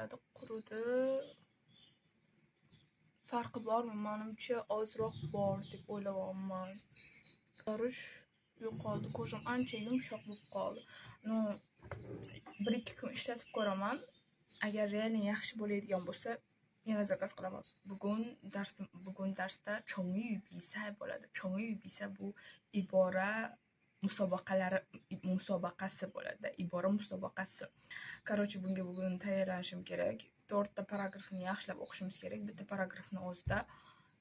bo'ladi, quridi. Farqi bormi? Menimcha ozroq bor deb o'ylayapman. Qizarish yo'qoldi, ko'zim ancha yumshoq bo'lib qoldi. Ну, 1-2 kun ishlatib ko'raman. Agar реально yaxshi bo'ladigan bo'lsa, yana zakaz qilaman. Bugun darsda chengyu bisay bo'ladi. Chengyu bisay bu ibora musobaqasi bo'ladi. Ibora musobaqasi. Короче, bunga bugun tayyorlanishim kerak. 4 ta paragrafni yaxshilab o'qishimiz kerak. Bitta paragrafni o'zida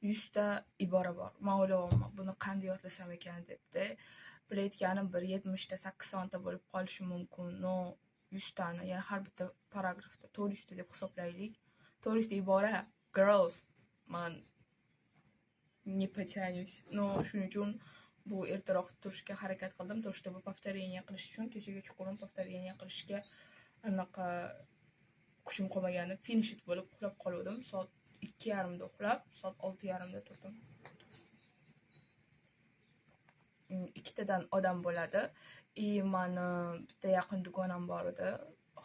100 ta ibora bor. Men o'ylayapman, buni qanday yodlasam ekan debdi. Bilayotganim bir 70 ta, 80 ta bo'lib qolishi mumkin. No, 100 tani, ya'ni har bitta paragrafda 400 ta deb hisoblaylik. 400 ta ibora, girls, man не потянусь. Но, shuning uchun bu ertaroq turishga harakat qildim, то чтобы повторение qilish uchun. Kechaga chuqurim повторение qilishga anaqa kuchim qolmagandi. Finished bo'lib uxlab qoldim. Soat 2:30 da uxlab, soat 6:30 da turdim. Ikkitadan odam bo'ladi. И mani bitta yaqin dugonam bor edi,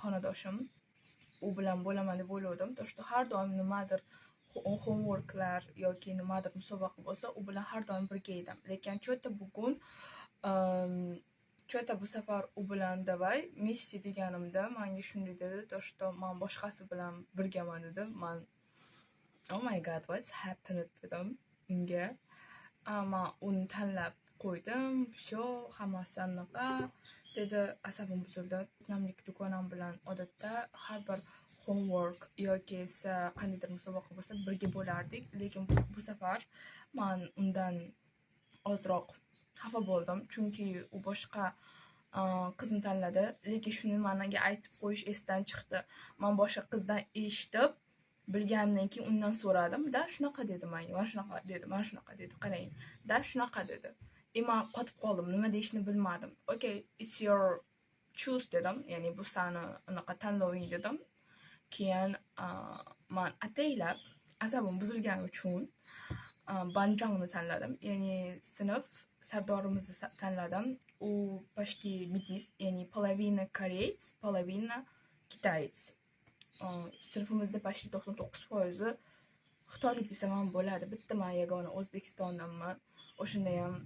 xonadoshim. U bilan bo'laman deb o'yladim. То что har doim nimadir homeworklar yoki nimadir musobaqa bo'lsa, u bilan har doim birga edim. Lekin cho'ta bugun cho'ta bu safar u bilan давай вместе deganimda menga shunday dedi, то что men boshqasi bilan birgaman dedi. Men oh my god, what's happened dedim unga. Man uni tanlab qo'ydim, всё, hammasi anaqa dedi, asabim buzildi. Vyetnamlik dugonam bilan odatda har bir homework yoki esa qandaydir musobaqa bo'lsa birga bo'lardik, lekin bu safar man undan ozroq xafa bo'ldim, chunki u boshqa qizni tanladi, lekin shuni menga aytib qo'yish esdan chiqdi. Men boshqa qizdan eshitib bilganimdan keyin undan so'radim, da shunaqa dedi menga, mana shunaqa dedi, mana shunaqa dedi, qarang, da shunaqa dedi. Man qotib qoldim, nima deyishni bilmadim. Okay, it's your choose dedim, ya'ni bu sani anaqa tanloving dedim. Keyin man ataylab asabim buzilgani uchun banjangni tanladim, ya'ni sinf sardorimizni tanladim. U почти метис, ya'ni половина koreys, половина китаец. Sinfimizda почти 99% xitoylik desam ham bo'ladi. Bitta man yagona O'zbekistondanman. O'shanda ham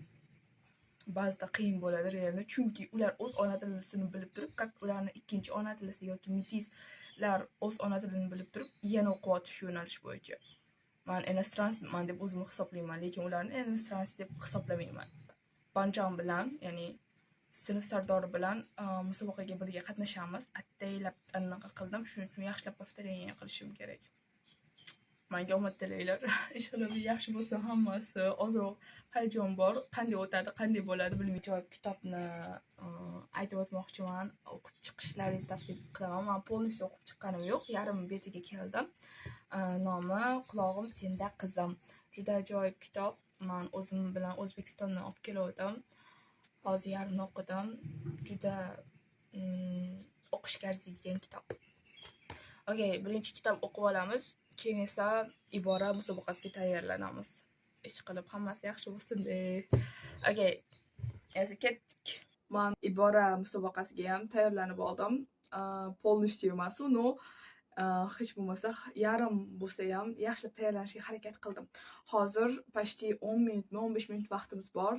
ba'zida qiyin bo'ladi реально, chunki ular o'z ona tilisini bilib turib, как ularni ikkinchi ona tilisi yoki metislar o'z ona tilini bilib turib, yana o'qiyapti shu yo'nalish bo'yicha. Man иностранцman deb o'zimni hisoblayman, lekin ularni иностранец deb hisoblamayman. Banjan bilan, ya'ni sinf sardori bilan musobaqaga birga qatnashamiz. Ataylab anaqa qildim, shuning uchun yaxshilab повторение qilishim kerak. Menga omad tilanglar. Inshaalloh yaxshi bo'lsa hammasi. Ozroq hayajon bor. Qanday o'tadi, qanday bo'ladi bilmayman. Ajoyib kitobni aytib o'tmoqchiman. O'qib chiqishlaringizni tavsiya qilaman. Men полностью o'qib chiqqanim yo'q, yarim betiga keldim. Nomi Qulog'im senda qizim. Juda ajoyib kitob. Men o'zim bilan O'zbekistondan olib kelgandim. Hozir yarimini o'qidim. Juda o'qishga arziydigan kitob. Okay, birinchi kitob o'qib olamiz. Keyin esa ibora musobaqasiga tayyorlanamiz. Ish qilib hammasi yaxshi bo'lsin de. Okay, esa ketdik. Men ibora musobaqasiga ham tayyorlanib oldim. Полностью emas, но hech bo'lmasa yarim bo'lsa ham yaxshilab tayyorlanishga harakat qildim. Hozir почти 10 minutmi, 15 minut vaqtimiz bor.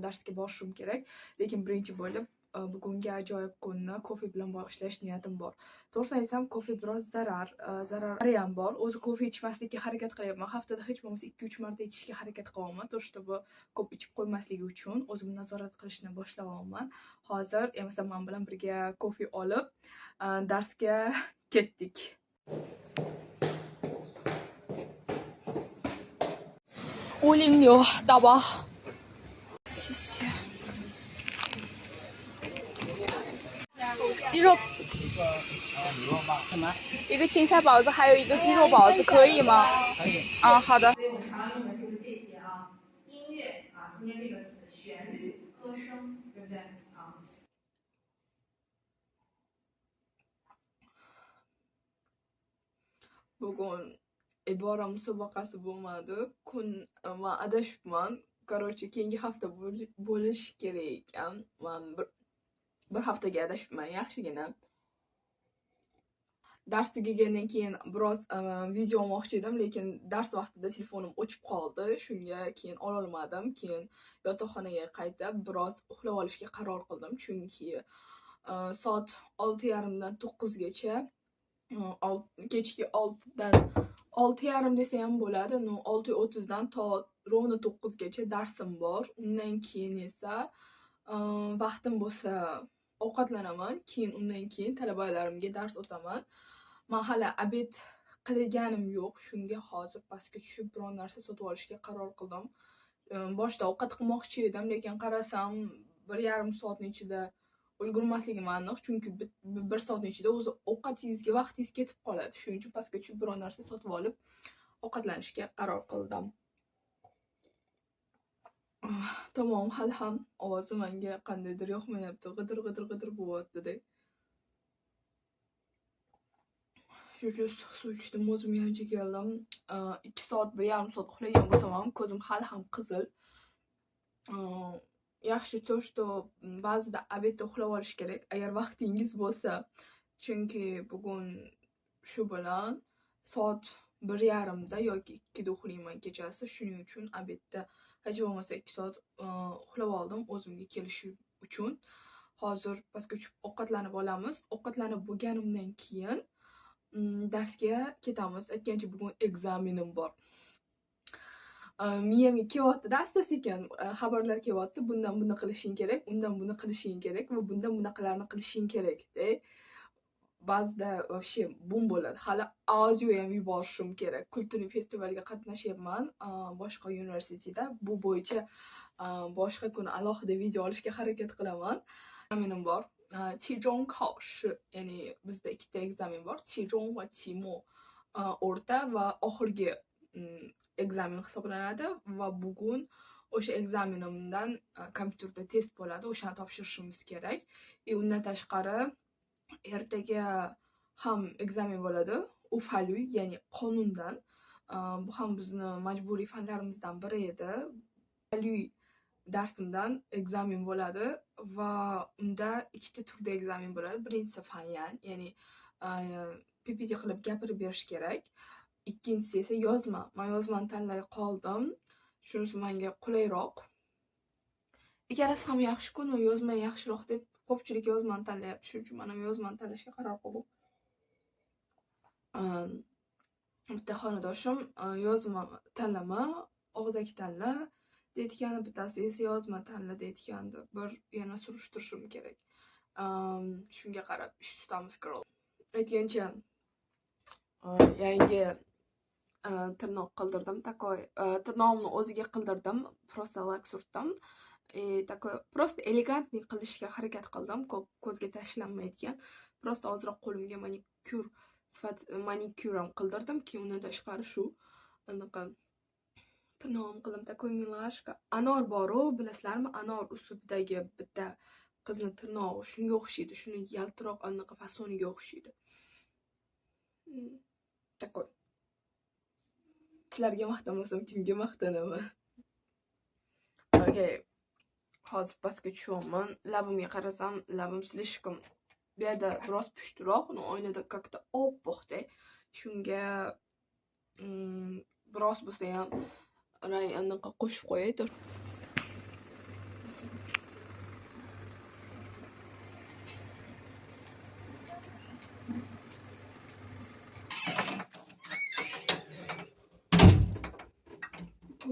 Darsga borishim kerak, lekin birinchi bo'lib bugungi ajoyib kunni kofe bilan boshlash niyatim bor. To'g'risini aytsam, kofe biroz zarari ham bor. O'zi kofe ichmaslikka harakat qilyapman. Haftada hech bo'lmasa 2-3 marta ichishga harakat qilyapman. То чтобы ko'p ichib qo'ymasligi uchun o'zimni nazorat qilishni boshlayapman. Hozir esa men bilan birga kofe olib darsga ketdik. 506大包，谢谢。鸡肉什么？一个青菜包子，还有一个鸡肉包子，可以吗？可以。啊，好的。所以我们常用的就是这些啊，音乐啊，中间这个词，旋律、歌声，对不对啊？ Bugun ibora musobaqasi bo'lmadi. Kun man adashibman. Короче, keyingi hafta bo'lishi kerak ekan. Man bir haftaga adashibman yaxshigina. Dars tugagandan keyin biroz video olmoqchi edim, lekin dars vaqtida telefonim o'chib qoldi. Shunga keyin ololmadim. Keyin yotoqxonaga qaytib biroz uxlab olishga qaror qildim, chunki soat 6:30 dan 9 gacha, kechki 6 dan 6:30 desa ham bo'ladi, no 6:30 dan to ровно 9 gacha darsim bor. Undan keyin esa vaqtim bo'lsa ovqatlanaman, keyin undan keyin talabalarimga dars o'taman. Men hali obed qilganim yo'q, shunga hozir pastga tushib biron narsa sotib olishga qaror qildim. Boshida ovqat qilmoqchi edim, lekin qarasam 1,5 soatning ichida ulgurmasligim aniq, chunki 1 soatning ichida o'zi ovqatingizga vaqtingiz ketib qoladi. Shuning uchun pastga tushib biron narsa sotib olib ovqatlanishga qaror qildim. Tamom, hali ham ovozi menga qandaydir yoqmayapti, g'idir-g'idir-g'idir bo'lyapti-da. Shu suv ichdim, o'zimga ancha keldim. 2 soat, 1,5 soat uxlagan bo'lsam ham ko'zim hali ham qizil. Yaxshi то, что ba'zida obedda uxlab olish kerak, agar vaqtingiz bo'lsa. Chunki bugun shu bilan soat 1:30da yoki 2da uxlayman kechasi. Shuning uchun obedda hech bo'lmasa 2 soat uxlab oldim o'zimga kelishi uchun. Hozir pastga tushib ovqatlanib olamiz. Ovqatlanib bo'lganimdan keyin darsga ketamiz. Aytgancha bugun ekzamenim bor. Miyamga kelyapti-da, asta-sekin xabarlar kelyapti. Bundan buni qilishing kerak, undan buni qilishing kerak va bundan bunaqalarni qilishing kerak-da. Ba'zida вообще bum bo'ladi. Hali audio ham yuborishim kerak. Kulturniy festivalga qatnashyapman, boshqa universitetda. Bu bo'yicha boshqa kuni alohida video olishga harakat qilaman. Ekzamenim bor. Qizhong qaoshi, ya'ni bizda ikkita ekzamen bor. Qizhong va Qimo, o'rta va oxirgi ekzamen hisoblanadi va bugun o'sha ekzamenimdan kompyuterda test bo'ladi, o'shani topshirishimiz kerak. Undan tashqari ertaga ham ekzamen bo'ladi, u faluy, ya'ni qonundan. Bu ham bizni majburiy fanlarimizdan biri edi. Faluy darsimdan ekzamen bo'ladi va unda ikkita turda ekzamen bo'ladi. Birinchisi fanyan, ya'ni PPT qilib gapirib berish kerak. Ikkinchisi esa yozma. Men yozmani tanlay qoldim. Shunisi menga qulayroq. Ikkalasi ham yaxshi-ku, yozma yaxshiroq deb ko'pchilik yozmani tanlayapti. Shuning uchun men ham yozmani tanlashga qaror qildim. Bitta xonadoshim yozma tanlama, og'zaki tanla deyotgani, bittasi esa yozma tanla deyotgandi. Bir yana surishtirishim kerak. Shunga qarab ish tutamiz, girl. Aytgancha yangi tirnoq qildirdim. Такой tirnog'imni o'ziga qildirdim, просто lak surtdim. Такой просто elegantniy qilishga harakat qildim, ko'p ko'zga tashlanmaydigan. Просто ozroq qo'limga manikyur sifat manikyur ham qildirdim, keyin undan tashqari shu anaqa tirnog'im qildim. Такой milashka. Anor bor-u, bilasizlarmi? Anor uslubidagi bitta qizni tirnog'i shunga o'xshaydi, shuni yaltiroq anaqa fasoniga o'xshaydi. Такой. Sizlarga maqtanmasam kimga maqtanaman? Okay. Hozir pastga tushyapman. Labimga qarasam, labim слишком bu yerda biroz pushtiroq, но oynada как-то oppoqda. Shunga biroz bo'lsa ham rang anaqa qo'shib qo'yay.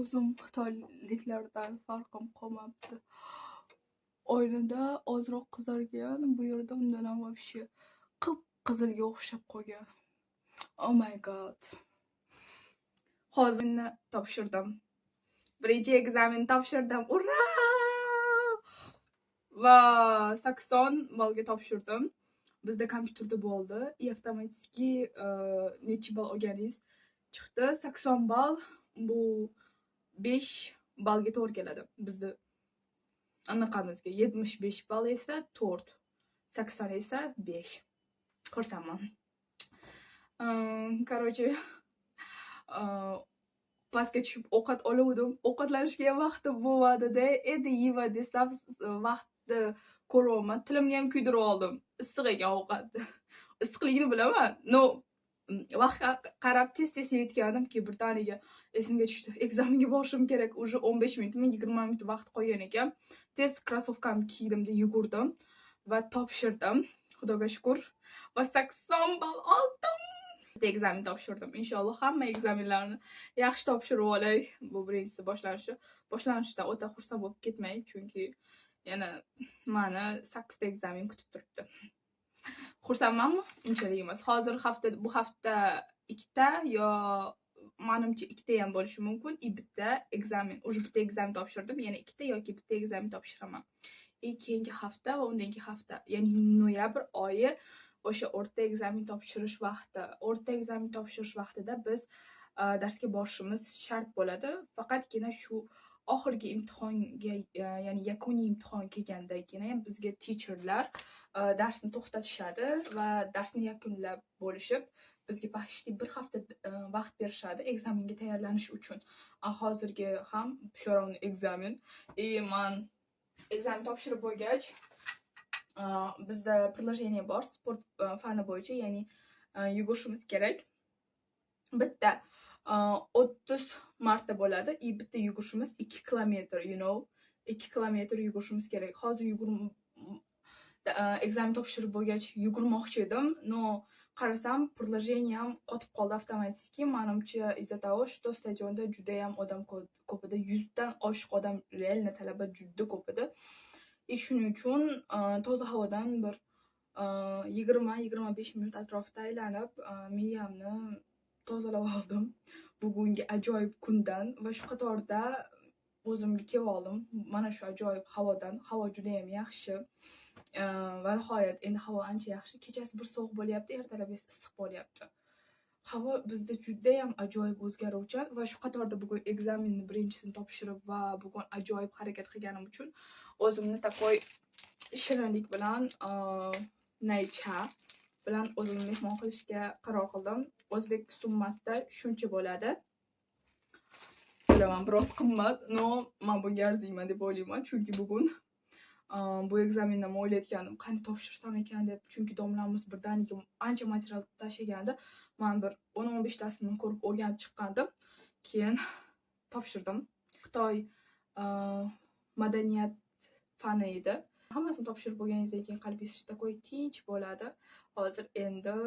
O'zim xitoyliklardan farqim qolmabdi. Oynada ozroq qizargan, bu yerda undan ham вообще qip-qizilga o'xshab qolgan. Oh my god. Hozir topshirdim. Birinchi ekzamen topshirdim. Ura! Va 80 ballga topshirdim. Bizda kompyuterda bo'ldi. И avtomatik necha ball olganingiz chiqdi. 80 ball bu 5 ballga to'g'ri keladi. Bizda anaqamizga 75 ball esa 4, 80 esa 5. Xursandman. Короче, pastga tushib ovqat oluvdim. Ovqatlanishga ham vaqtim bo'lmadi-da. Endi yeyman desam vaqtni ko'ryapman. Tilimni ham kuydirib oldim. Issiq ekan ovqat. Issiqligini bilaman, но vaqtga qarab tez tez yetgandim. Keyin birdaniga esimga tushdi, ekzamenga borishim kerak, уже 15 minutmi, 20 minut vaqt qolgan ekan. Tez krossovkamni kiydimda yugurdim va topshirdim, xudoga shukur, va 80 ball oldim. Ekzamen topshirdim. Inshaalloh, hamma ekzamenlarni yaxshi topshirib olay. Bu birinchisi boshlanishi. Boshlanishidan o'ta xursand bo'lib ketmay, chunki yana mani sakkizta ekzamen kutib turibdi. Xursandmanmi? Unchalik emas. Hozir hafta, bu hafta ikkita yo manimcha ikkita ham bo'lishi mumkin и bitta ekzamen, уже bitta ekzamen topshirdim, yana ikkita yoki bitta ekzamen topshiraman. И keyingi hafta va undan keyingi hafta, ya'ni noyabr oyi o'sha o'rta ekzamen topshirish vaqti. O'rta ekzamen topshirish vaqtida biz darsga borishimiz shart bo'ladi. Faqatgina shu oxirgi imtihonga, ya'ni yakuniy imtihon kelgandagina ham bizga teacherlar darsni to'xtatishadi va darsni yakunlab bo'lishib, bizga почти bir hafta vaqt berishadi ekzamenga tayyorlanish uchun. Hozirgi ham все равно ekzamen. И man ekzamen topshirib bo'lgach, bizda приложение bor sport fani bo'yicha, ya'ni yugurishimiz kerak. Bitta 30 marta bo'ladi и bitta yugurishimiz 2 kilometr, 2 kilometr yugurishimiz kerak. Hozir ekzamen topshirib bo'lgach yugurmoqchi edim, но qarasam, приложение ham qotib qoldi avtomatически. Manimcha, из-за того, что stadionda judayam odam ko'p edi, 100dan oshiq odam, реально talaba juda ko'p edi. И shuning uchun toza havodan bir 20-25 minut atrofida aylanib, miyamni tozalab oldim bugungi ajoyib kundan va shu qatorda o'zimga kelib oldim mana shu ajoyib havodan. Havo judayam yaxshi va nihoyat endi havo ancha yaxshi. Kechasi bir sovuq bo'lyapti, ertalab esa issiq bo'lyapti. Havo bizda judayam ajoyib o'zgaruvchan. Va shu qatorda bugun ekzamenni birinchisini topshirib va bugun ajoyib harakat qilganim uchun o'zimni такой shirinlik bilan, 奶茶 bilan o'zimni mehmon qilishga qaror qildim. O'zbek summasida shuncha bo'ladi. Bilaman, biroz qimmat, но man bunga arziyman deb o'ylayman, chunki bugun bu ekzamendan man o'ylayotgandim, qanday topshirsam ekan deb, chunki domlamiz birdaniga ancha material tashlagandi. Man bir 10-15tasini ko'rib, o'rganib chiqqandim, keyin topshirdim. Xitoy madaniyat fani edi. Hammasini topshirib bo'lganingizdan keyin qalbingiz такой tinch bo'ladi. Hozir endi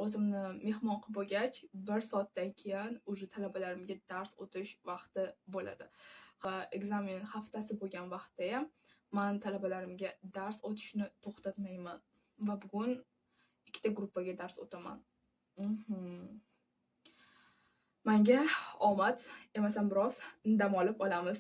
o'zimni mehmon qilib bo'lgach, bir soatdan keyin уже talabalarimga dars o'tish vaqti bo'ladi. Va ekzamen haftasi bo'lgan vaqtda ham man talabalarimga dars o'tishni to'xtatmayman va bugun ikkita gruppaga dars o'taman. Manga omad, emasam biroz dam olib olamiz.